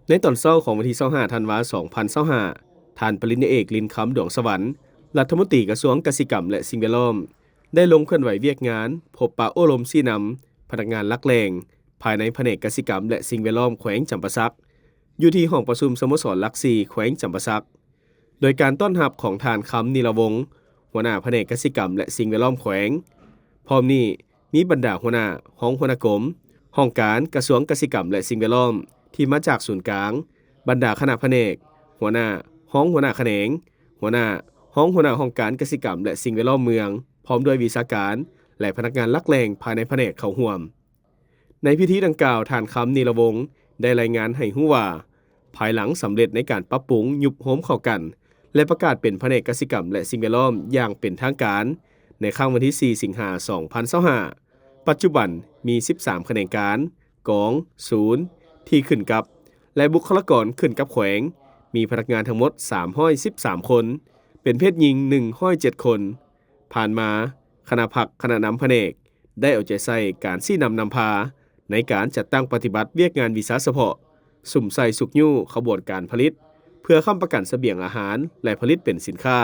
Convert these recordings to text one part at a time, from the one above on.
ໃນຕອນເຊົ້າຂອງວັນທີຊາວຫ້າ ທັນວາ ສອງພັນຊາວຫ້າ ທ່ານປະລິນຍາເອກ ລິນຄຳ ດວງສະຫວັນ ລັດຖະມົນຕີກະຊວງກະສິກຳ ແລະ ສິ່ງແວດລ້ອມ ໄດ້ລົງເຄື່ອນໄຫວວຽກງານ ພົບປະໂອ້ລົມຊີ້ນຳພະນັກງານຫຼັກແຫຼ່ງ ພາຍໃນພະແນກກະສິກຳ ແລະ ສິ່ງແວດລ້ອມແຂວງຈຳປາສັກ ຢູ່ທີ່ຫ້ອງປະຊຸມສະໂມສອນຫຼັກສີ່ ແຂວງຈຳປາສັກ ໂດຍການຕ້ອນຮັບຂອງທ່ານ ຄຳ ນີລະວົງ ຫົວໜ້າພະແນກກະສິກຳ ແລະ ສິ່ງແວດລ້ອມແຂວງ. ພ້ອມນີ້ ມີບັນດາຫົວໜ້າ, ຮອງຫົວໜ້າກົມ, ຫ້ອງການກະຊວງກະສິກຳ ແລະ ສິ່ງແວດລ້ອມ ທີ່ມາຈາກສູນກາງ, ບັນດາຄະນະພະແນກ, ຫົວໜ້າ, ຮອງຫົວໜ້າຂະແໜງ, ຫົວໜ້າ, ຮອງຫົວໜ້າຫ້ອງການກະສິກຳ ແລະ ສິ່ງແວດລ້ອມເມືອງ, ພ້ອມດ້ວຍວິຊາການ ແລະ ພະນັກງານຫຼັກແຫຼ່ງພາຍໃນພະແນກເຂົ້າຮ່ວມ. ໃນພິທີດັ່ງກ່າວ, ທ່ານ ຄຳ ນີລະວົງ ໄດ້ລາຍງານໃຫ້ຮູ້ວ່າ, ພາຍຫຼັງສຳເລັດໃນການປັບປຸງຍຸບໂຮມເຂົ້າກັນ ແລະ ປະກາດເປັນພະແນກກະສິກຳ ແລະ ສິ່ງແວດລ້ອມຢ່າງເປັນທາງການ ໃນຄ່ຳວັນທີສີ່ ສິງຫາ ສອງພັນຊາວຫ້າ ປັດຈຸບັນມີສິບສາມຂະແໜງການ, ກອງ, ສູນ ທີ່ຂຶ້ນກັບ ແລະ ບຸກຄະລາກອນຂຶ້ນກັບແຂວງ, ມີພະນັກງານທັງໝົດສາມຮ້ອຍສິບສາມຄົນ, ເປັນເພດຍິງໜຶ່ງຮ້ອຍເຈັດຄົນ. ຜ່ານມາ, ຄະນະພັກ, ຄະນະນຳພະແນກ ໄດ້ເອົາໃຈໃສ່ການຊີ້ນຳນຳພາໃນການຈັດຕັ້ງປະຕິບັດວຽກງານວິຊາສະເພາະ, ສຸມໃສ່ຊຸກຍູ້ຂະບວນການຜະລິດ ເພື່ອຄ້ຳປະກັນສະບຽງອາຫານ ແລະ ຜະລິດເປັນສິນຄ້າ,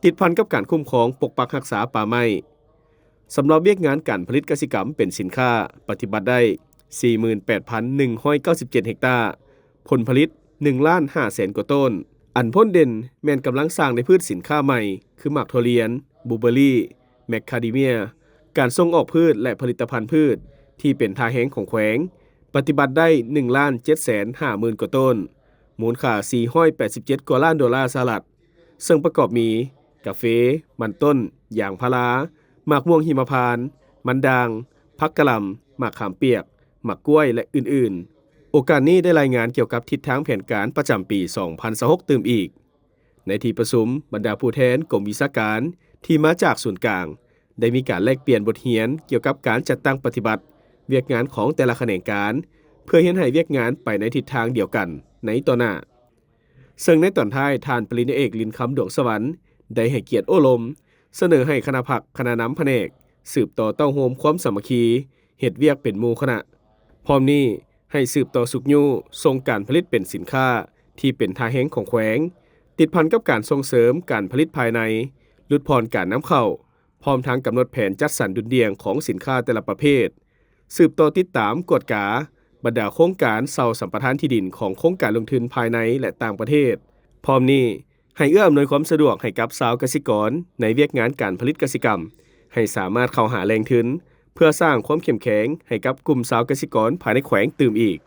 ຕິດພັນກັບການຄຸ້ມຄອງປົກປັກຮັກສາປ່າໄມ້. ສຳລັບວຽກງານການຜະລິດກະສິກຳເປັນສິນຄ້າ ປະຕິບັດໄດ້ສີ່ໝື່ນແປດພັນໜຶ່ງຮ້ອຍເກົ້າສິບເຈັດເຮັກຕາ, ຜົນຜະລິດໜຶ່ງລ້ານຫ້າແສນກວ່າໂຕນ. ອັນໂດດເດັ່ນແມ່ນກຳລັງສ້າງໃນພືດສິນຄ້າໃໝ່ ຄືໝາກຖົ່ວລຽນ, ບລູເບີຣີ, ແມກຄາເດເມຍ, ການສົ່ງອອກພືດ ແລະ ຜະລິດຕະພັນພືດ ທີ່ເປັນທ່າແຮງຂອງແຂວງ ປະຕິບັດໄດ້ໜຶ່ງລ້ານເຈັດແສນຫ້າໝື່ນກວ່າໂຕນ, ມູນຄ່າສີ່ຮ້ອຍແປດສິບເຈັດກວ່າລ້ານໂດລາສະຫະລັດ, ເຊິ່ງປະກອບມີ ກາເຟ, ມັນຕົ້ນ, ຢາງພາລາ, ໝາກມ່ວງຫິມະພານ, ມັນດ່າງ, ຜັກກະຫຼ່ຳ, ໝາກຂາມປຽກ, ໝາກກ້ວຍ ແລະ ອື່ນໆ. ໂອກາດນີ້ໄດ້ລາຍງານກ່ຽວກັບທິດທາງແຜນການປະຈຳປີສອງພັນຊາວຫົກຕື່ມອີກ. ໃນທີ່ປະຊຸມ, ບັນດາຜູ້ແທນກົມວິຊາການທີ່ມາຈາກສູນກາງ ໄດ້ມີການແລກປ່ຽນບົດຮຽນກ່ຽວກັບການຈັດຕັ້ງປະຕິບັດວຽກງານຂອງແຕ່ລະຂະແໜງການ ເພື່ອເຮັດໃຫ້ວຽກງານໄປໃນທິດທາງດຽວກັນໃນຕໍ່ໜ້າ. ເຊິ່ງໃນຕອນທ້າຍ, ທ່ານປະລິນຍາເອກ ລິນຄຳ ດວງສະຫວັນ ໄດ້ໃຫ້ກຽດໂອ້ລົມ, ສະເໜີໃຫ້ຄະນະພັກ, ຄະນະນຳພະແນກ ສືບຕໍ່ເຕົ້າໂຮມຄວາມສາມັກຄີ, ເຮັດວຽກເປັນໝູ່ຄະນະ. ພ້ອມນີ້, ໃຫ້ສືບຕໍ່ຊຸກຍູ້ສົ່ງການຜະລິດເປັນສິນຄ້າທີ່ເປັນທ່າແຮງຂອງແຂວງ, ຕິດພັນກັບການສົ່ງເສີມການຜະລິດພາຍໃນ, ຫຼຸດຜ່ອນການນຳເຂົ້າ, ພ້ອມທັງກຳນົດແຜນຈັດສັນດຸ່ນດ່ຽງຂອງສິນຄ້າແຕ່ລະປະເພດ, ສືບຕໍ່ຕິດຕາມກວດກາບັນດາໂຄງການເຊົ່າສຳປະທານທີ່ດິນຂອງໂຄງການລົງທຶນພາຍໃນ ແລະ ຕ່າງປະເທດ. ພ້ອມນີ້, ໃຫ້ເອື້ອອຳນວຍຄວາມສະດວກໃຫ້ກັບຊາວກະສິກອນໃນວຽກງານການຜະລິດກະສິກຳ ໃຫ້ສາມາດເຂົ້າຫາແຫຼ່ງທຶນ ເພື່ອສ້າງຄວາມເຂັ້ມແຂງໃຫ້ກັບກຸ່ມຊາວກະສິກອນພາຍໃນແຂວງຕື່ມອີກ.